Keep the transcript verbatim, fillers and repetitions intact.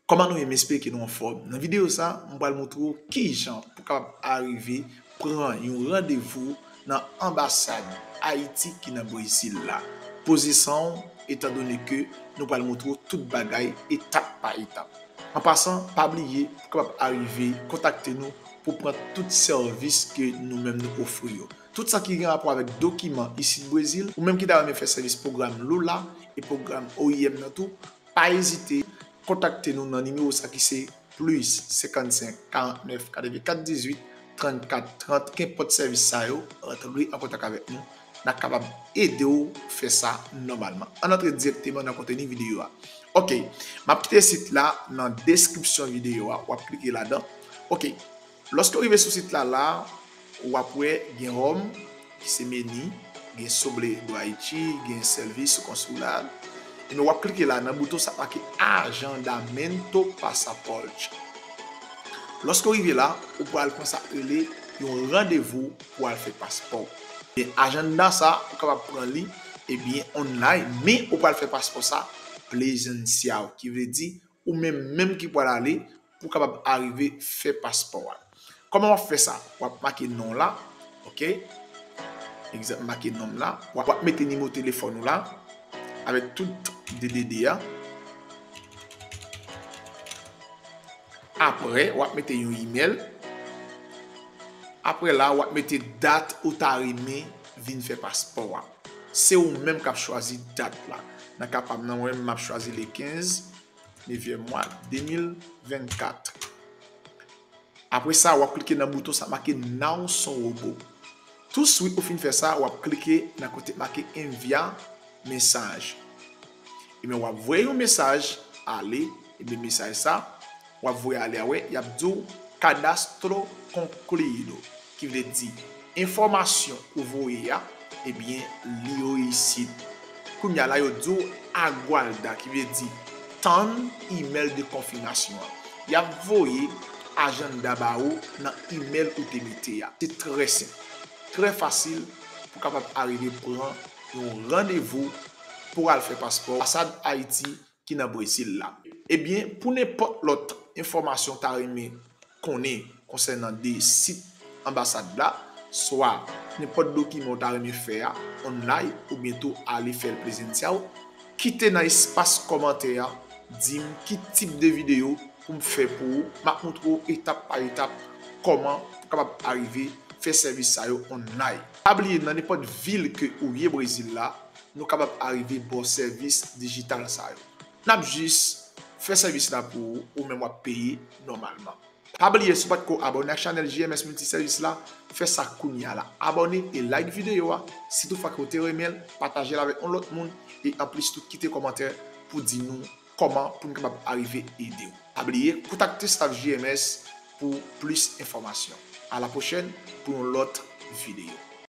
Kòman nou ye? M espere ke nou anfòm. Nan videyo sa, m pral montre w kijan pou kapab arive pran yon randevou nan anbasad Ayiti ki nan Brezil la. Poze san w, etandone ke nou pral montre w tout bagay etap pa etap. An pasan, pa bliye pou kapab arive kontakte nou pou pran tout sèvis ke nou menm nou ofri yo. Tout sa ki gen rapò avèk dokiman isit Brezil, ou menm ki ta renmen fè sèvis pwogram Lula e pwogram O I M nan tou, pa ezite kontakte nou nan nimewo sa ki se plis senkannsenk karantnèf katrevenkat dizuit trannkat trant. Kenpòt sèvis sa yo, rantre an kontak avèk nou. N ap kapab ede w fè sa nòmalman. Ann antre dirèkteman nan konteni videyo a. Ok, m ap kite sit la nan deskripsyon videyo a, w ap klike ladan. Ok, lòske w rive sou sit la la, w ap wè gen home, ki se meni, gen sobre Braichi, gen serviço consular. Ebyen, w ap klike la nan bouton sa k make Agendamento Passaporte. Lòske w rive la, ou pral pran sa k rele yon randevou pou al fè paspò w. Ebyen, ajanda sa, ou kapab pran li, ebyen, online, men ou pral fè paspò sa presencial, ki vle di ou menm menm ki pral ale pou kapab arive fè paspò a. Kòman w ap fè sa? W ap make non w la, ok? Egzanp, make non m la. W ap, w ap mete nimewo telefòn ou la avèk tout D D D a. Apre, w ap mete yon imèl. Apre la, w ap mete dat ou ta renmen vin fè paspò a. Se ou menm k ap chwazi dat la. Nan ka pa m nan, mwen menm, m ap chwazi le kenz, nevyèm mwa, de mil vennkat. Apre sa, w ap klike nan bouton sa k make Não Sou Robô. Touswit ou fin fè sa, w ap klike nan kote k make Enviar Mensagem. Ebyen, w ap voye yon mesaj ale, ebyen, mesaj sa, w ap voye ale a, wè, y ap di w Cadastro Concluído, ki vle di enfòmasyon ou voye a, ebyen, li reyisit. Kounye a la, yo di w aguarda, ki vle di tann imèl de konfimasyon an. Y ap voye ajanda ba ou nan imèl ou te mete a. Se trè senp, trè fasil pou kapab arive pran yon randevou pou al fè paspò anbasad Ayiti ki nan Brezil la. Ebyen, pou nenpòt lòt enfòmasyon w ta renmen konnen konsènan de sit anbasad la, swa nenpòt dokiman w ta renmen fè a online oubyen tou ale fè l presencial, kite nan espas kòmantè a, di m ki tip de videyo pou m fè pou ou. M ap montre w etap pa etap kòman pou kapab arive fè sèvis sa yo online. Pa bliye, nan nenpòt vil ke ou ye Brezil la, nou kapab arive ba w sèvis dijital sa yo. N ap jis fè sèvis la pou ou, ou menm w ap peye nòmalman. Pa bliye, si w pa t ko abòne ak chanèl J M S Multiservice la, fè sa kounye a la. Abòne e like videyo a. Si toutfwa ke w te renmen l, pataje l avèk yon lòt moun. E anplis tou, kite kòmantè pou di nou kòman pou n kapab arive ede w. Pa bliye, kontakte staff J M S pou plis enfòmasyon. A la pwochèn pou yon lòt videyo.